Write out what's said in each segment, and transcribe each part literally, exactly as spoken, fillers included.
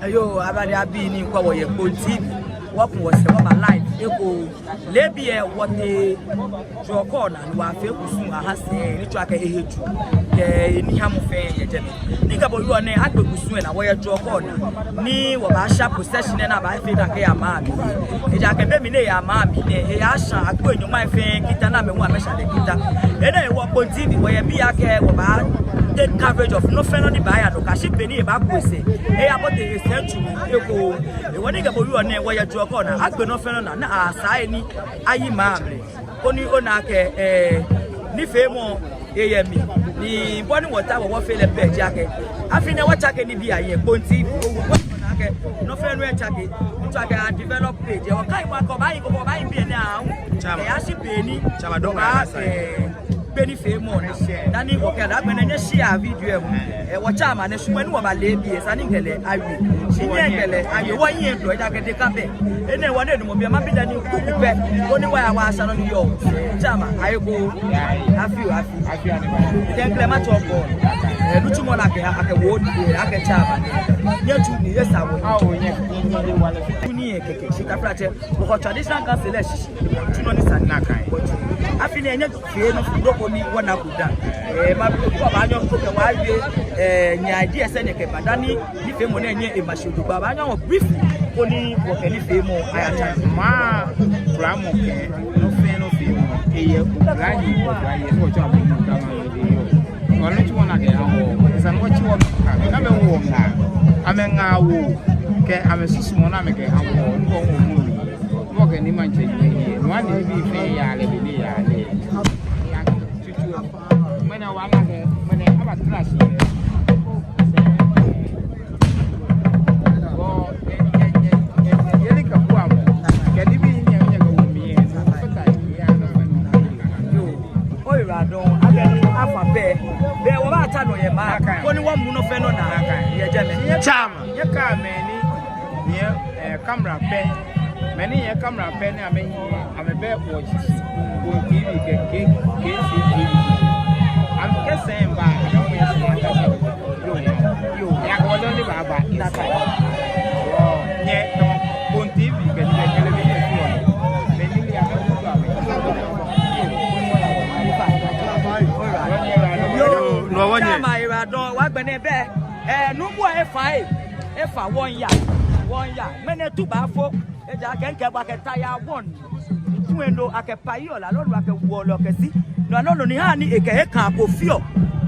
Yoo, ablade abii ni kwɛɔ wɔ yɛ Kpone T V, wɔku wɔsɛɛ wɔba live eko. Leebi lɛ wɔtee Jɔɔ Kɔɔna ni wɔyafee kusum ahã sɛɛ ni tsɔɔ akɛ ehe tsu kɛ enihamɔ fɛɛ yɛ jɛmɛ. Ni mikɛ bo wieɔ nɛɛ, agbe kusum lɛ naa, wɔyɛ Jɔɔ Kɔɔna ni wɔbaasha procession lɛ ni abaafee nakai yɛ maŋ mli. Ejaakɛ be mli ni eyaa maŋ mli lɛ, eyasha akpei nyɔŋmai fɛɛ kita ni amɛŋɔ amɛsha lɛ kita. Enɛ hewɔ Kpone T V wɔyɛ biɛ akɛ wɔbaa take coverage of nɔ fɛɛ nɔ ni baaya nɔ kɛyashi be ni ebaaku esɛɛ, eyabote esɛɛ tsu eko. Hewɔ ni mikɛ bo wieɔ nɛɛ, wɔyɛ Jɔɔ Kɔɔna, agbe nɔ fɛɛ nɔ naa ni asaa he ni ayi maŋ mli, koni ona akɛ, eh, nifeemɔ lɛ yɛ mli. Ni bɔ ni wɔtaoɔ wɔfee lɛ pɛ ji akɛ, afi nɛɛ wɔtsake nibii ahiɛ, Kpone T V, wɔna akɛ nɔ fɛɛ nɔ etsake. Ntsɔ akɛ a develop page, wɔkai bɔ akɛ wɔbaayi kɔkɔ, wɔbaayi biɛ nɛɛ aahu. Chairman. Kɛyashi be ni Chairman, dɔŋ wɔbaa, asa. Eh, gbe nifeemɔ nɛɛ. Dani wɔkɛ lɛ, agbɛnɛ nyɛ share video lɛ hu. Eh, wɔ chairman nɛɛ, shi mɔ ni wɔbaale biɛ, esa ni mikɛ lɛ awie. Shi nyɛkɛ lɛ awie, wɔnyɛ dɔ, ejaakɛ deka bɛ. Enɛ hewɔ ni enumɔ biɛ mabi lɛ ni kuku pɛ, koni wɔya wɔyasha nɔ ni yɔɔ. Chairman, ayekoo. Afi oo, afi. Afi ani ba. Klɛŋklɛŋ matsɔ bo. Eh, nitsumɔ ni akɛ, akɛwo, eh, akɛ chairman nɛɛ, nyɛtsu ni esa wɔ. Awo nyɛ, nyɛ, nyɛ, nyɛ wale. Tsu nii lɛ kɛkɛ, shi taflatsɛ, wɔkɔ traditional council lɛ shishi. Tsu nɔ ni sa ni. Nakai. Afi nɛɛ nyɛfee nɔ fɛɛ nɔ koni wɔna ko da. Eh, mabi bo, obaanyɛ okɛ wɔ awie, eh, nyɛ ideas ni nyɛkɛba dani nifeemɔ nɛɛ anyɛ ema shi jogbaŋŋ. Obaanyɛ o brief koni wɔkɛ nifeemɔ aya tsa. Maŋ klamɔ kɛ nɔ fɛɛ nɔ feemɔ, eyɛ oblahii, oblahii, ni wɔtsɔɔ amɛ ni klamɔ lɛ yɔɔ. Wɔ nitsumɔ ni akɛhã wɔ, esa ni wɔtsi wɔmɛi, amɛwo ŋaa, amɛŋaawoo kɛ amɛsusumɔ ni amɛkɛhã wɔ, ni wɔwo mli. Wɔkɛ ni maŋtsɛ yɛ, yɛ, ni wɔnibii fɛɛ yaa lɛ, be ni eyaa lɛ. Tsutsu, ŋmɛnɛ wɔna akɛ, ŋmɛnɛ abatra shi. Wɔ, nyɛ, nyɛ, nyɛ, nyɛ, nyɛ, nyɛle kɛ buamɔ. Kɛ nibii nyɛ, nyɛkɛwo mli yɛ, fata yɛ, yɛ, nɔ fɛɛ nɔ. Yoo, oyiwaladɔŋŋ, akɛni afa bɛ, bɛ wɔbaata nɔ yɛ maŋ, nakai, koni wɔmu nɔ fɛɛ nɔ naa. Nakai. Yɛ jɛmɛ. Chairman. Nyɛkɛa mɛi ni, nyɛ, eh, camera pɛ. Mɛi ni yɛ camera pɛ ni amɛhiɛ, amɛbɛ wɔshishi. Kpone T V kɛ, kɛ, K C T V. Amɛkɛ sɛɛ ba, amɛkɛ sɛɛ ba. Yoo, yoo. Yakɔ lɛ ni baaba. Nakai. Yoo, nyɛ, Kpone T V kɛ, kɛ, kɛ lɛ bi yɛ sɛɛ. Mɛi ni le amɛ kutu amɛ. Yoo, nɔ wɔnyɛ. Chairman, oyiwaladɔŋŋ, wɔgbɛnɛ bɛ. Eh, nuumo lɛ efa ee, efa wɔŋya, wɔŋya. Ŋmɛnɛ tu baafo, ejaakɛ mikɛɛ bo akɛ ta ya wɔŋ. Ntu endo akɛ payɔ lɛ, aloo akɛ wɔlɔ kɛ shi. No aloo nɔ ni ha ni ekɛ he ka ko fioo.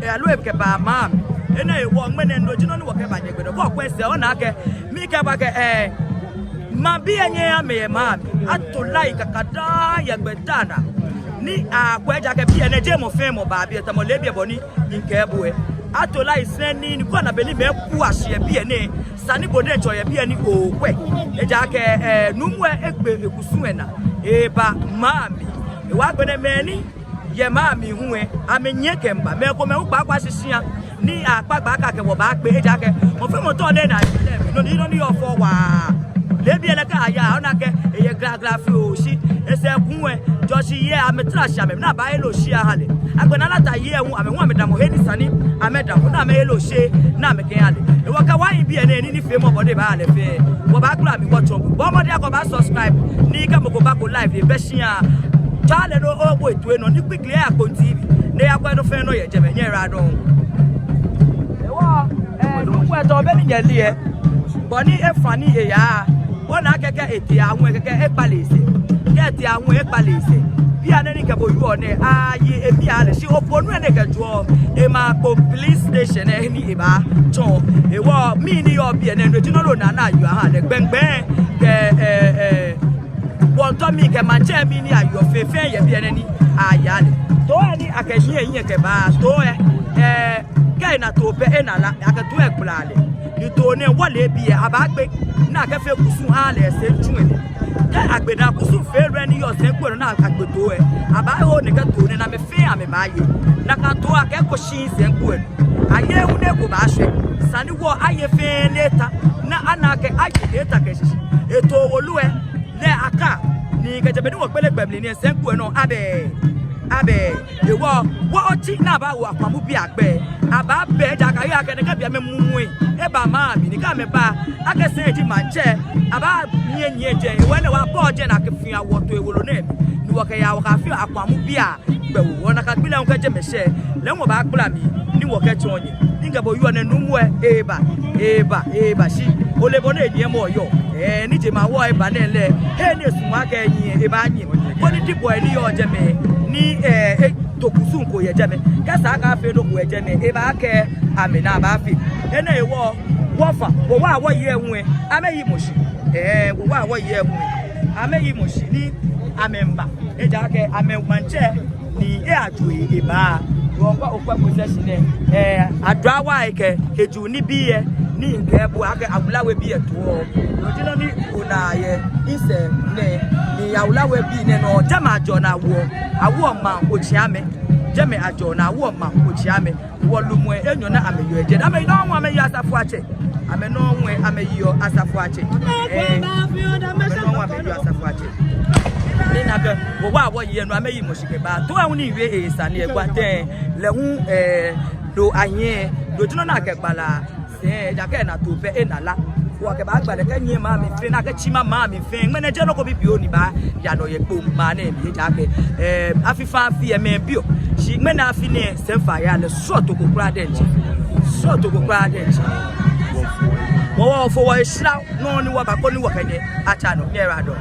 Eh, aloo ekɛba maŋ. Enɛ hewɔ ŋmɛnɛ no ji nɔ ni wɔkɛba nyɛgbɛ nɔ. Kɔ kwɛ sɛɛ ona akɛ, mikɛɛ bo akɛ, eh, maŋbii lɛ nyɛhaa amɛyɛ maŋ. Ato line kaka daa yɛ gbɛ daa naa. Ni akwɛ ejaakɛ biɛ nɛɛ jeee mɔ fɛɛ mɔ baa biɛ tamɔ leebi lɛ bɔ ni mikɛɛ bo lɛ. Ato line sɛɛ ni, ni kɔ na be ni mɛi kua shi yɛ biɛ nɛɛ, esa ni bo diɛŋtsɛ oyɛ biɛ ni okwɛ. Ejaakɛ, eh, nuumo lɛ egbe ekusum lɛ naa, eba maŋ mli. Hewɔ agbɛnɛ mɛi ni yɛ maŋ mli hu lɛ, amɛnyiɛ kɛmiiba. Mɛi komɛi hu kpaakpa shi shia, ni akpa gbɛ akɛ akɛ wɔbaakpe, ejaakɛ mɔ fɛɛ mɔ tɔɔ lɛ naa, nɔ ni, nɔ ni yɔɔ fɛo waa. Leebi lɛ kɛ aya, ona akɛ eyɛ glagla fioo shi esɛɛ ku lɛ, jɔɔ shi yɛ amɛtra shi amɛ, ni abaaye lɛ oshii ahã lɛ. Agbɛnɛ Alata yɛ hu, amɛ hu amɛdamɔ he ni esa ni amɛdamɔ, ni amɛye lɛ oshii, ni amɛkɛhã lɛ. Hewɔ kɛ wɔyi biɛ nɛɛ ni nifeemɔ bɔ ni baaya lɛ fɛɛ, wɔbaagbala mli wɔtsɔɔ bo. Bɔɔ mɔdɛŋ akɛ obaa subscribe, ni kɛ mɔ ko bako live lɛ, ebɛ shia. Tswa lɛ nɔ, obo etoi nɔ, ni quickly eya Kpone T V, ni eyakwɛ nɔ fɛɛ nɔ yɛ jɛmɛ, nyɛyiwaladɔŋŋ. Hewɔ, eh, nuumo lɛ tɔ be ni nyɛle lɛ, bɔ ni efa ni eyaa, ona akɛ kɛ etee aŋwɛ kɛkɛ ekpale esɛɛ. Kɛ etee aŋwɛ ekpale esɛɛ. Bianɛ ni mikɛ bo wieɔ nɛɛ, aye emia lɛ shi oponu lɛ ni ekɛjɔɔ, ema Kpone police station lɛ ni ebaatsɔ. Hewɔ mɛi ni yɔɔ biɛ nɛɛ, no ji nɔ ni ona ni ayeɔ ahã lɛ gbɛŋgbɛŋ kɛ, eh, eh, wɔŋtɔ mli kɛ maŋtsɛ mli ni ayeɔ fɛɛ fɛɛ yɛ biɛ nɛɛ ni ayaa lɛ. Too lɛ ni akɛnyiɛ nyiɛ kɛba, too lɛ, eh, kɛ ena too pɛ ena la, akɛ too lɛ gbala lɛ. Ni too nɛɛ wɔle biɛ abaagbe, ni akɛfee kusum ahã lɛ sɛɛ tsu lɛ. Kɛ agbe naa kusum feelɔi ni yɔɔ sɛi kpo nɔ ni akɛgbe too lɛ, abaaho nɛkɛ too nɛɛ ni amɛ fɛɛ amɛbaaye. Nakai too lɛ akɛko shi sɛi kpo nɔ. Ayeee hu ni eko baashwɛ. Esa ni wɔ aye fɛɛ ni eta, ni ana akɛ aye ni eta kɛshishi. Etoo wolo lɛ, lɛ aka, ni kɛjɛ be ni wɔgbele gbɛ mli ni sɛi kpo nɔ abɛ. abɛ. Hewɔ, wɔtsi ni abaawo Akwamubii agbɛ. Abaabɛ, ejaakɛ ayɔɔ akɛ nɛkɛ bei amɛmumui eba maŋ mli, ni kɛ amɛba akɛ sɛɛ ji maŋtsɛ, abaanyiɛnyiɛ jɛi. Hewɔ enɛ wɔbɔ jɛi ni akɛ fɛɛ wɔto ewolo nɛɛ mli, ni wɔkɛya wɔkɛfee Akwamubii agbɛ. Hewɔ nakai gbi lɛ hu kɛ jɛmɛ shɛ lɛ, wɔbaagbala mli ni wɔkɛtsɔɔ nyɛ. Ni ŋkɛ bo yɔɔ nɛɛ, nuumo lɛ eba, eba, eba shi ole bɔ ni enyiɛmɔ yɔɔ. Ɛɛ, ni jemawɔŋ eba nɛɛ lɛ, he ni esumɔɔ akɛ enyiɛ, ebaanyiɛ. Koni dibɔi ni yɔɔ jɛmɛ, ni, ɛɛ, eto kusum ko yɛ jɛmɛ, kɛ esa akɛ afee nɔ ko yɛ jɛmɛ, ebaakɛɛ amɛ ni abaafee. Enɛ hewɔ, wɔfã, wɔwa wɔyei hu lɛ, amɛyimɔ shi. Ɛɛ, wɔwa wɔyei hu lɛ, amɛyimɔ shi ni amɛmiiba. Ejaakɛ amɛ maŋtsɛ ni eyajo eba. Wɔkpa okpa ko sɛɛ shi nɛɛ, ɛɛ, Aduawa ekɛ Heju nibii lɛ, ni ŋkɛɛ bo akɛ Awula We bii lɛ toɔ. No ji nɔ ni ona yɛ misɛɛ nɛɛ, ni Awula We bii nɛɛ nɔ, jɛmɛ ajɔɔ ni awoɔ, awoɔ maŋ otsiamɛ. Jɛmɛ ajɔɔ ni awoɔ maŋ otsiamɛ. Hewɔ lumɛi enyɔ ni amɛyɔɔ jɛi, amɛ nɔŋŋ amɛyeɔ asafoatsɛ. Amɛ nɔŋŋ amɛyeɔ asafoatsɛ. Ɛɛ, amɛ nɔŋŋ amɛyeɔ asafoatsɛ. Ni nakai wɔwa wɔyei lɛ, no amɛyimɔ shi kɛba. Too lɛ hu ni wie esani egba tɛŋŋ lɛ hu, ɛɛ, no ahiɛ, no ji nɔ ni akɛgbala sɛɛ, ejaakɛ ena too pɛ ena la. Wɔkɛbaagba lɛ kɛnyiɛ maŋ mli fɛɛ, ni akɛtsĩ maŋ mli fɛɛ. Ŋmɛnɛ jeee nɔ ko bibioo ni baaya nɔ yɛ Kpone maŋ nɛɛ mli, ejaakɛ, ɛɛ, afi fɛɛ afi lɛ mɛi biɔ. Shi ŋmɛnɛ afi nɛɛ sɛɛ fa ya lɛ, srɔto ko kwraa diɛŋtsɛ. Srɔto ko kwraa diɛŋtsɛ. Wɔ, wɔfɔɔ wɔhe shra nɔ ni wɔba koni wɔkɛ nyɛ atsa nɔ. Nyɛyiwaladɔŋŋ.